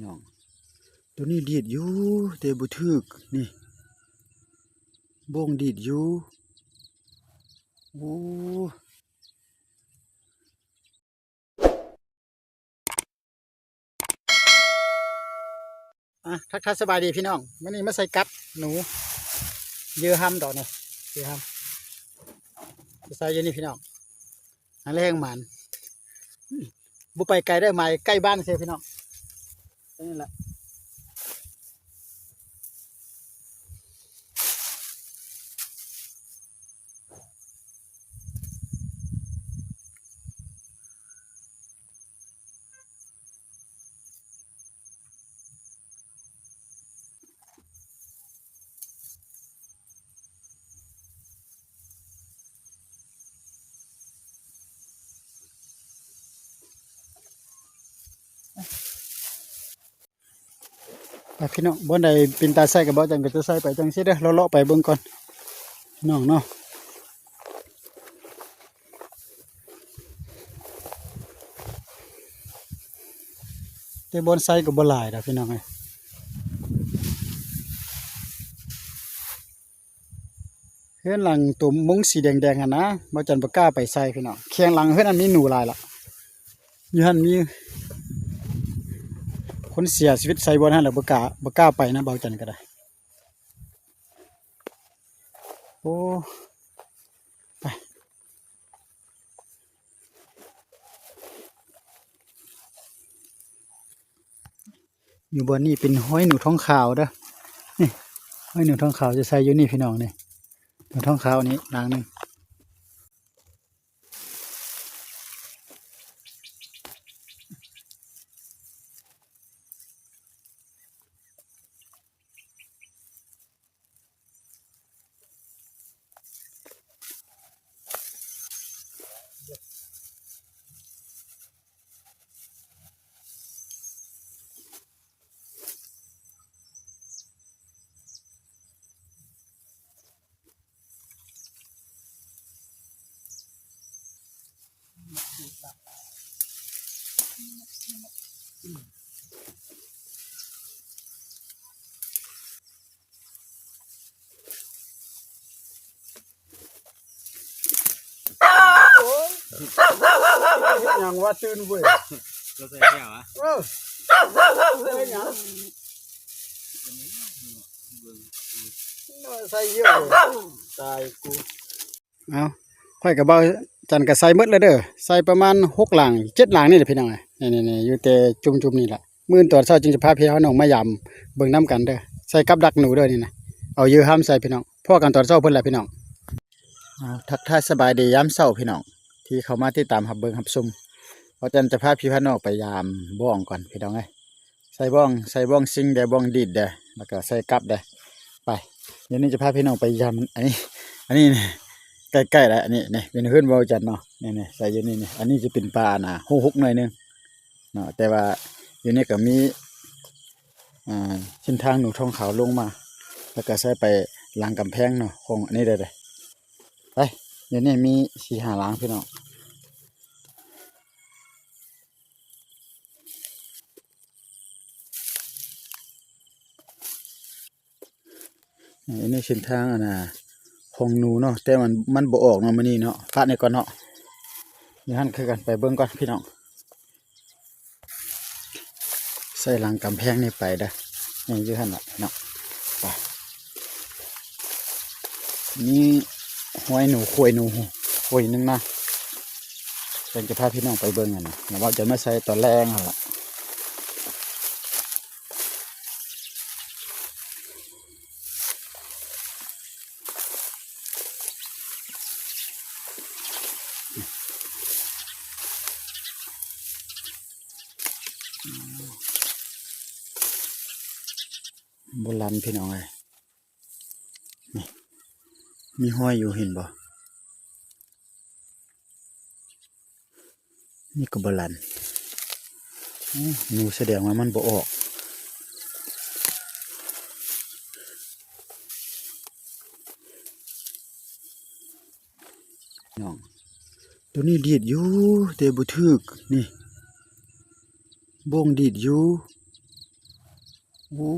ນ້ອງ ໂຕນີ້ດີດຢູ່ ແຕ່ບໍ່ຖືກ ນີ້ ບ້ອງດີດຢູ່. ໂອ້ ອ່ະ ທັກທາຍສະບາຍດີພີ່ນ້ອງ, ມື້ນີ້ມາໃສ່ກັບໜູ ເຫຍື່ອຮຳດອກນີ້ ເຫຍື່ອຮຳ ໃສ່ຢູ່ນີ້ພີ່ນ້ອງ ຫາແຮງໝານ. ບໍ່ໄປໄກເດີ ໝາຍໃກ້ບ້ານຊື່ພີ່ນ້ອງ ນີ້ແຫຼະ. ໄປພີ່ນ້ອງ ບ່ອນໃດເປັນຕາໃສ່ກະເບົາຈັນກະຈະໃສ່ໄປຈັ່ງຊີ້ເດີ ເລາະໆໄປເບິ່ງກ່ອນພີ່ນ້ອງເນາະ. ແຕ່ບ່ອນໃສ່ກະບໍ່ຫຼາຍດອກພີ່ນ້ອງເອີຍ. ເຮືອນຫຼັງໂຕມຸງສີແດງໆຫັ້ນນະ ເບົາຈັນບໍ່ກ້າໄປໃສ່ພີ່ນ້ອງ, ຄຽງຫຼັງເຮືອນຫັ້ນມີໜູຫຼາຍລະ ຢູ່ຫັ້ນມີຄົນເສຍຊີວິດໃສ່ບ່ອນຫັ້ນລະ ບໍ່ກ້າ ບໍ່ກ້າໄປນະ ເບົາຈັນກະໄດ້. ໂອ້ ໄປ ຢູ່ບ່ອນນີ້ເປັນຮອຍໜູທອງຂາວເດີ ນີ້ ຮອຍໜູທອງຂາວຈະໃສ່ຢູ່ນີ້ພີ່ນ້ອງ ນີ້ ໜູທອງຂາວນີ້ຫຼັງໜຶ່ງ. ຫຍັງວະ ຕື່ນເວີຍ ລາວໃສ່ແກ້ວຫວາ ເອີ ໃສ່ຫຍັງ ໃສ່ເຍອະເລີຍ ຕາຍກູ. ເອົາ ຂ້ອຍກັບເບົາຈັນກະໃສ່ໝົດແລ້ວເດີ ໃສ່ປະມານຫົກຫຼັງເຈັດຫຼັງນີ້ແຫຼະພີ່ນ້ອງເອີຍ ນີ້ໆໆ ຢູ່ແຕ່ຈຸ່ມໆນີ້ລະ. ມື້ອື່ນຕອນເຊົ້າຈຶ່ງຈະພາພີ່ພານ້ອງມາຢາມເບິ່ງນຳກັນເດີ ໃສ່ກັບດັກໜູເດີນີ້ນະ ເອົາເຫຍື່ອຮຳໃສ່ພີ່ນ້ອງ. ພໍ້ກັນຕອນເຊົ້າພຸ້ນແຫຼະພີ່ນ້ອງ. ອ່າ ທັກທາຍສະບາຍດີຍາມເຊົ້າພີ່ນ້ອງ ທີ່ເຂົ້າມາຕິດຕາມຮັບເບິ່ງຮັບຊົມ. ເບົາຈັນຈະພາພີ່ພານ້ອງໄປຢາມບ່ອງກ່ອນພີ່ນ້ອງເອີຍ. ໃສ່ບ້ອງ ໃສ່ບ້ອງຊິງແດ່ ບ້ອງດີດແດ່ ແລ້ວກະໃສ່ກັບແດ່. ໄປ ດຽວນີ້ຈະພາພີ່ນ້ອງໄປຢາມ ອັນນີ້ ອັນນີ້ ໃກ້ໆແລ້ວ ອັນນີ້ ນີ້ເປັນເຮືອນເບົາຈັນເນາະ ນີ້ໆ ໃສ່ຢູ່ນີ້ ນີ້ ອັນນີ້ຈະເປັນປ່ານະ ຫົກໆ ໜ້ອຍໜຶ່ງເນາະ ແຕ່ວ່າຢູ່ນີ້ກະມີ ອ່າ ເສັ້ນທາງໜູທອງຂາວລົງມາ ແລ້ວກະໃສ່ໄປຫຼັງກຳແພງເນາະ ຂອງອັນນີ້ໄດ້ເລີຍ. ໄປ ດຽວນີ້ມີສີ່ຫ້າຫຼັງພີ່ນ້ອງ. ອັນນີ້ເສັ້ນທາງ ອັນນ່າ ຂອງໜູເນາະ ແຕ່ມັນ ມັນບໍ່ອອກເນາະມື້ນີ້ເນາະ ປະນີ້ກ່ອນເນາະ. ຢູ່ຫັ້ນຄືກັນ ໄປເບິ່ງກ່ອນພີ່ນ້ອງ. ໃສ່ຫຼັງກຳແພງນີ້ໄປເດີ ນີ້ຢູ່ຫັ້ນລະເນາະ. ໄປ ມີຮອຍໜູ ຂ້ວຍໜູ ໂອ້ຍ ໜຶ່ງນະ ເຊິ່ງຈະພາພີ່ນ້ອງໄປເບິ່ງຫັ້ນນະ ແລ້ວເວົ້າຈະມາໃສ່ຕອນແລງຫັ້ນລະ. ບໍ່ລັນພີ່ນ້ອງເອີຍ ນີ້ ມີຮອຍຢູ່ ເຫັນບໍ່? ນີ້ກໍບໍ່ລັນ. ໂອ້ ໜູສະແດງວ່າມັນບໍ່ອອກ. ນ້ອງ ໂຕນີ້ດີດຢູ່ ແຕ່ບໍ່ຖືກ ນີ້ ບ້ອງດີດຢູ່. ໂອ້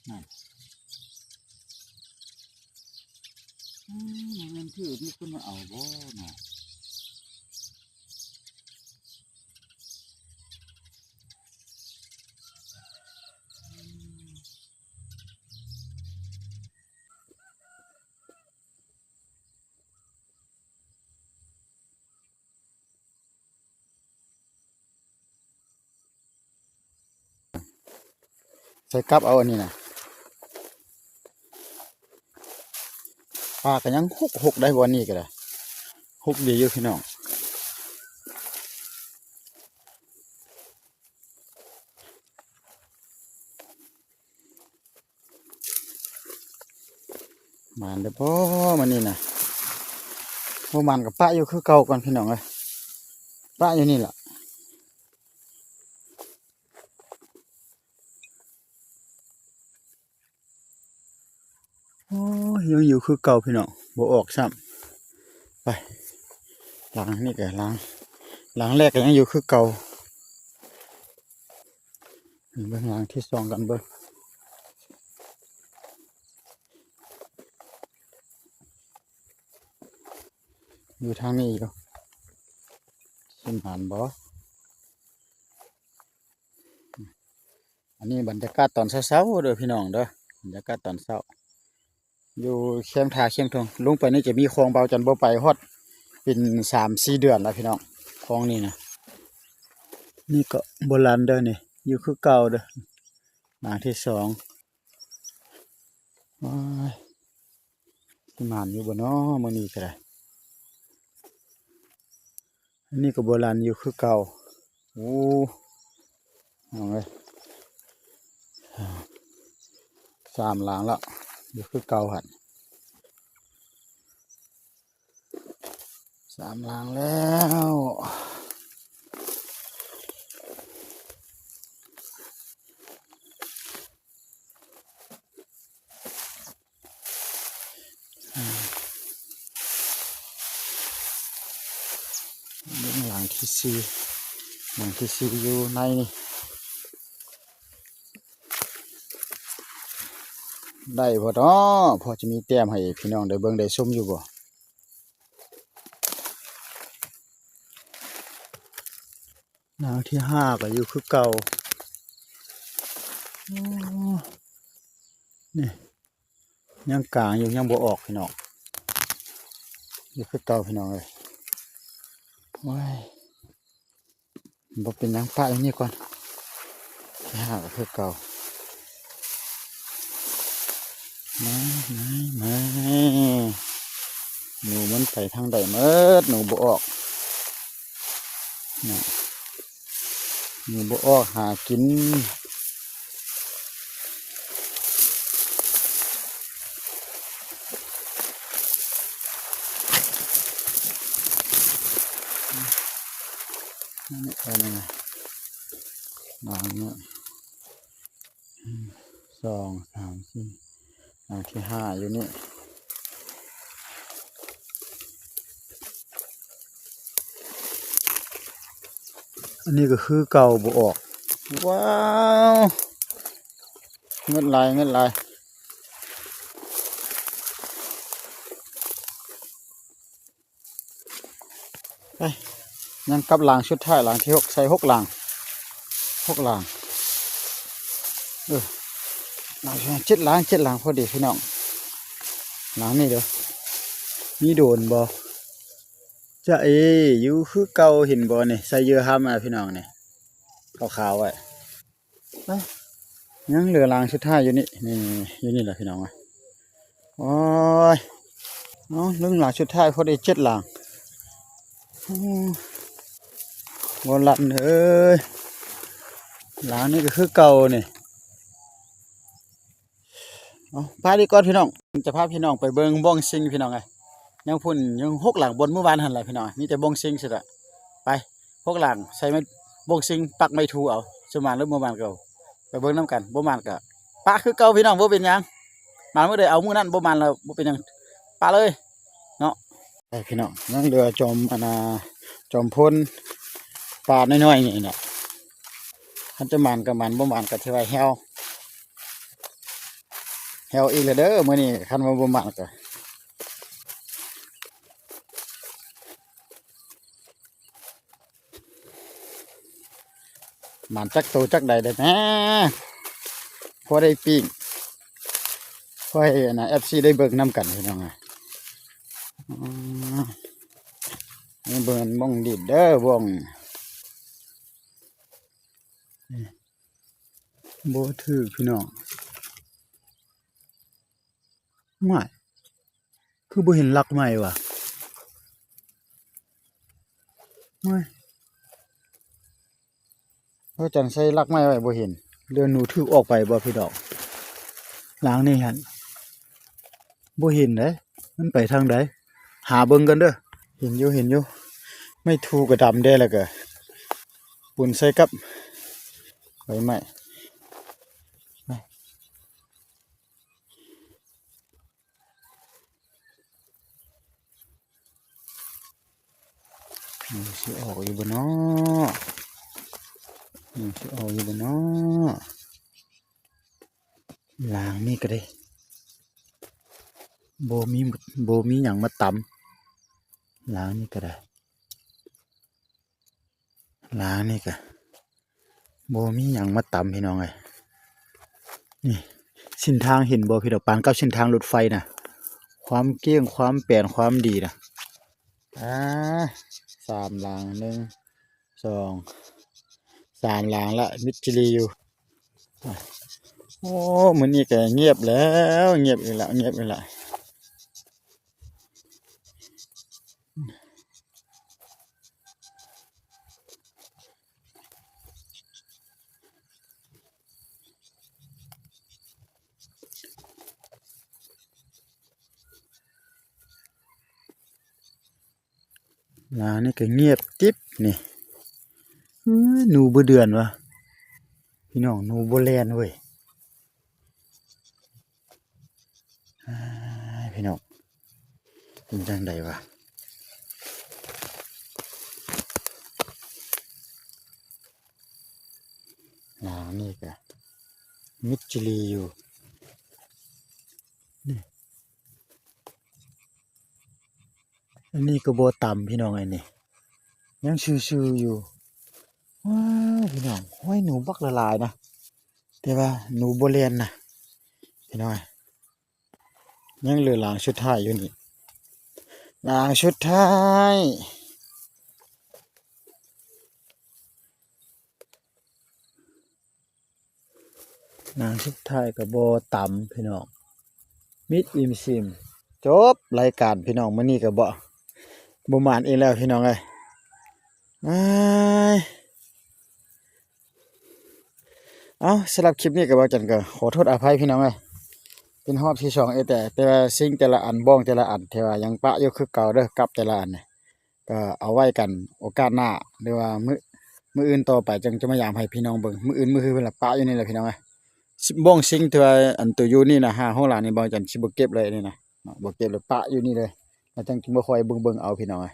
ນັ້ນ ອືມ ແມ່ນຖືກ ມີຄົນມາເອົາບໍ່ເນາະ? ໃສ່ກັບເອົາອັນນີ້ນະ ປາກໍຍັງຫົກໆ ໄດ້ ບ່ອນນີ້ກໍໄດ້ ຫົກດີຢູ່ພີ່ນ້ອງ. ໝານເດີບໍ່ມື້ນີ້ນະ? ບໍ່ໝານກໍປະຢູ່ຄືເກົ່າກ່ອນພີ່ນ້ອງເອີຍ ປະຢູ່ນີ້ລະ. ໂອ້ຍ ຍັງຢູ່ຄືເກົ່າພີ່ນ້ອງ ບໍ່ອອກຊ້ຳ. ໄປ ຫຼັງນີ້ກໍຫຼັງ ຫຼັງແລກກໍຍັງຢູ່ຄືເກົ່າ. ເບິ່ງຫຼັງທີສອງກັນເບິ່ງ ຢູ່ທາງນີ້ຢູ່ ຊິໝານບໍ່? ອັນນີ້ບັນຍາກາດຕອນເຊົ້າໆ ເດີພີ່ນ້ອງເດີ ບັນຍາກາດຕອນເຊົ້າ ຢູ່ແຄມທ່າແຄມທົ່ງ ລົງໄປນີ້ຈະມີຄອງ ບ່າວຈັນບໍ່ໄປຮອດເປັນສາມສີ່ເດືອນແລ້ວພີ່ນ້ອງ ຄອງນີ້ນະ. ນີ້ກໍບໍ່ລັນເດີນີ້ ຢູ່ຄືເກົ່າເດີ ຫຼັງທີສອງ. ໂອ້ຍ ຊິໝານຢູ່ບໍ່ນໍມື້ນີ້ກໍໄດ້? ອັນນີ້ກໍບໍ່ລັນຢູ່ຄືເກົ່າ. ໂອ້ ນ້ອງເອີຍ ສາມຫຼັງລະ ຢູ່ຄືເກົ່າຫັ້ນ ສາມຫຼັງແລ້ວ. ເບິ່ງຫຼັງທີສີ່ ຫຼັງທີສີ່ຢູ່ໃນນີ້ ໄດ້ບໍ່ນໍ? ພໍຈະມີແຕ້ມໃຫ້ພີ່ນ້ອງໄດ້ເບິ່ງໄດ້ຊົມຢູ່ບໍ່? ຫຼັງທີຫ້າກໍຢູ່ຄືເກົ່າ. ໂອ້ ນີ້ ຍັງກາງຢູ່ ຍັງບໍ່ອອກພີ່ນ້ອງ ຢູ່ຄືເກົ່າພີ່ນ້ອງເອີຍ. ໂອ້ຍ ບໍ່ເປັນຫຍັງ ປະຢູ່ນີ້ກ່ອນ ທີຫ້າກໍຄືເກົ່າ. ມາ ມາ ມາ ໜູມັນໄປທາງໃດໝົດ ໜູບໍ່ອອກ ນີ້ ໜູບໍ່ອອກຫາກິນ. ອັນນີ້ ອັນນີ້ນະ ວາງນີ້ ສອງ ສາມ ສີ່ ຫຼັງທີຫ້າຢູ່ນີ້. ອັນນີ້ກໍຄືເກົ່າ ບໍ່ອອກ. ວ້າວ ເງິດຫຼາຍ ເງິດຫຼາຍ. ໄປ ຍັງກັບຫຼັງສຸດທ້າຍ ຫຼັງທີຫົກ ໃສ່ຫົກຫຼັງ ຫົກຫຼັງ ເອີ ຫຼັງ ເຈັດຫຼັງ ເຈັດຫຼັງພໍດີພີ່ນ້ອງ. ຫຼັງນີ້ເດີ ມີໂດນບໍ່? ຈະເອ ຢູ່ຄືເກົ່າ ເຫັນບໍ່ນີ້ ໃສ່ເຫຍື່ອຫ້ຳ ພີ່ນ້ອງນີ້ ຂາວໆ ໄວ້. ໄປ ຍັງເຫຼືອຫຼັງສຸດທ້າຍຢູ່ນີ້ ນີ້ ຢູ່ນີ້ແຫຼະພີ່ນ້ອງ. ໂອ້ຍ ເອົາ ເຫຼືອຫຼັງສຸດທ້າຍພໍໄດ້ເຈັດຫຼັງ. ໂອ້ ບໍ່ລັນເອີຍ ຫຼັງນີ້ກໍຄືເກົ່ານີ້. ເອົາ ໄປດີກ່ອນພີ່ນ້ອງ ຈະພາພີ່ນ້ອງໄປເບິ່ງບ່ອນຊິງພີ່ນ້ອງເອີຍ. ຍັງພຸ້ນ ຍັງຫົກຫຼັງບ່ອນມື້ວານຫັ້ນແຫຼະພີ່ນ້ອງ ມີແຕ່ບ່ອນຊິງຊິລະ. ໄປ ຫົກຫຼັງ ໃສ່ໄມ້ ບົງຊິງປັກໄມ້ຖູເອົາ. ຊິໝານຫຼືບໍ່ໝານກໍໄປເບິ່ງນຳກັນ, ບໍ່ໝານກໍປະຄືເກົ່າພີ່ນ້ອງ, ບໍ່ເປັນຫຍັງ. ໝານມື້ໃດເອົາມື້ນັ້ນ, ບໍ່ໝານແລ້ວບໍ່ເປັນຫຍັງ, ປະເລີຍເນາະ. ໄປພີ່ນ້ອງ, ຍັງເຫຼືອຈອມ ອັນນ່າ ຈອມໂພນປານ້ອຍໆນີ້ແຫຼະ. ຄັນຈະໝານກໍໝານ, ບໍ່ໝານກໍຖືວ່າແຮ້ວ, ແຮ້ວອີກແລ້ວເດີ້ມື້ນີ້. ຄັນວ່າບໍ່ໝານກໍ ໝານຈັກໂຕຈັກໃດໄດ້ແດ່ ພໍໄດ້ປີ້ງ ພໍໃຫ້ ອັນນ່າ ເອັຟຊີ ໄດ້ເບິ່ງນຳກັນພີ່ນ້ອງ. ອືມ ນີ້ເບິ່ງບ່ອງດີດເດີ້ ບ່ອງ ບໍ່ຖືກພີ່ນ້ອງ. ຫວາຍ ຄືບໍ່ເຫັນຫຼັກໄມ້ວະ? ຫວາຍ ພະຈັນໃສ່ຫຼັກໄມ້ໄວ້ບໍ່ເຫັນ, ເຫຼືອໜູຖືກອອກໄປບໍ່ພີ່ນ້ອງ? ຫຼັງນີ້ຫັ້ນ ບໍ່ເຫັນເດ້ ມັນໄປທາງໃດ? ຫາເບິ່ງກັນເດີ້. ເຫັນຢູ່ ເຫັນຢູ່, ໄມ້ຖູກໍດຳແດ່ ແລ້ວກໍປຸນໃສ່ກັບໃບໄມ້. ມັນຊິອອກຢູ່ບໍ່ເນາະ? ມັນຊິອອກຢູ່ບໍ່ເນາະ? ລາງນີ້ກໍໄດ້ ບໍ່ມີ ບໍ່ມີຫຍັງມາຕຳ. ລາງນີ້ກໍໄດ້ ລາງນີ້ກະບໍ່ມີຫຍັງມາຕຳພີ່ນ້ອງເອີຍ. ນີ້ເສັ້ນທາງເຫັນບໍ່ພີ່ນ້ອງ? ປານກັບເສັ້ນທາງລົດໄຟນະ, ຄວາມກ້ຽງ ຄວາມແປນ ຄວາມດີນະ. ອາ ສາມຫຼັງ ໜຶ່ງ ສອງ ສາມຫຼັງລະ ມິດຈີລີຢູ່. ໂອ້ ມື້ນີ້ກະງຽບແລ້ວ ງຽບອີກລະ ງຽບອີກລະ. ລາວນີ້ກໍງຽບຕິບນີ້. ເອີ ໜູບໍ່ເດືອນວະ ພີ່ນ້ອງ, ໜູບໍ່ແລ່ນເວີຍ. ອ້າຍ ພີ່ນ້ອງ ເປັນຈັ່ງໃດວະ? ລາວນີ້ກະມິດຈີລີຢູ່ນີ້. ອັນນີ້ກໍບໍ່ຕຳພີ່ນ້ອງເອີຍນີ້, ຍັງຊື່ໆຢູ່. ວ້າ ພີ່ນ້ອງ ໂອ້ຍ ໜູບັກຫຼາຍໆນະ, ແຕ່ວ່າໜູບໍ່ແລ່ນນະພີ່ນ້ອງ. ຍັງເຫຼືອຫຼັງສຸດທ້າຍຢູ່ນີ້ ຫຼັງສຸດທ້າຍ. ຫຼັງສຸດທ້າຍກໍບໍ່ຕຳພີ່ນ້ອງ, ມິດອີ່ມຊິມ. ຈົບລາຍການພີ່ນ້ອງ, ມື້ນີ້ກໍບໍ່ ບໍ່ໝານອີກແລ້ວພີ່ນ້ອງເອີຍ. ອ້າຍ ເອົ້າ ສຳລັບຄລິບນີ້ກໍ ບ່າວຈັນກໍຂໍໂທດອະໄພພີ່ນ້ອງເອີຍ, ເປັນຮອບທີສອງເອແຕ່ ແຕ່ວ່າຊິງແຕ່ລະອັນ ບ້ອງແຕ່ລະອັນ ທີ່ວ່າຍັງປະຢູ່ຄືເກົ່າເດີ້, ກັບແຕ່ລະອັນນີ້ ກໍເອົາໄວ້ກັນໂອກາດໜ້າ ຫຼືວ່າມື້ ມື້ອື່ນຕໍ່ໄປ ຈັ່ງຈະມາຢາມໃຫ້ພີ່ນ້ອງເບິ່ງ. ມື້ອື່ນມື້ຮືພຸ້ນລະ ປະຢູ່ນີ້ແຫຼະພີ່ນ້ອງເອີຍ. ບ້ອງຊິງທີ່ວ່າອັນໂຕຢູ່ນີ້ນະ ຫ້າຫົກຫຼັງນີ້ ບ່າວຈັນຊິບໍ່ເກັບເລີຍນີ້ນະ, ບໍ່ເກັບເລີຍ ປະຢູ່ນີ້ເລີຍ, ແລ້ວຈັ່ງຈະມາຄອຍເບິ່ງໆເອົາພີ່ນ້ອງເອີຍ.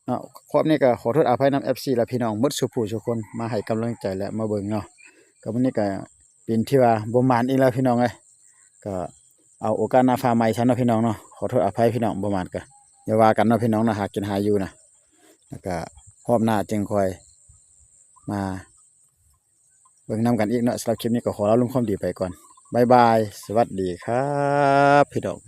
ເນາະ ຄລິບນີ້ກໍຂໍໂທດອະໄພນຳເອັຟຊີ ແລະ ພີ່ນ້ອງໝົດສູ່ຜູ້ສູ່ຄົນ ມາໃຫ້ກຳລັງໃຈ ແລະ ມາເບິ່ງເນາະ. ກໍມື້ນີ້ກໍເປັນທີ່ວ່າບໍ່ໝານອີກແລ້ວພີ່ນ້ອງເອີຍ, ກໍເອົາໂອກາດໜ້າຟ້າໃໝ່ຊະເນາະພີ່ນ້ອງເນາະ. ຂໍໂທດອະໄພພີ່ນ້ອງ, ບໍ່ໝານກໍຢ່າວ່າກັນເນາະພີ່ນ້ອງເນາະ, ຫາກິນຫາຢູ່ນະ. ແລ້ວກໍຮອບໜ້າຈຶ່ງຄ່ອຍມາ ເບິ່ງນຳກັນອີກເນາະ. ສຳລັບຄລິບນີ້ກໍຂໍລາລົມຄວາມດີໄປກ່ອນ. ບາຍບາຍ. ສະຫວັດດີຄັບ ພີ່ນ້ອງ.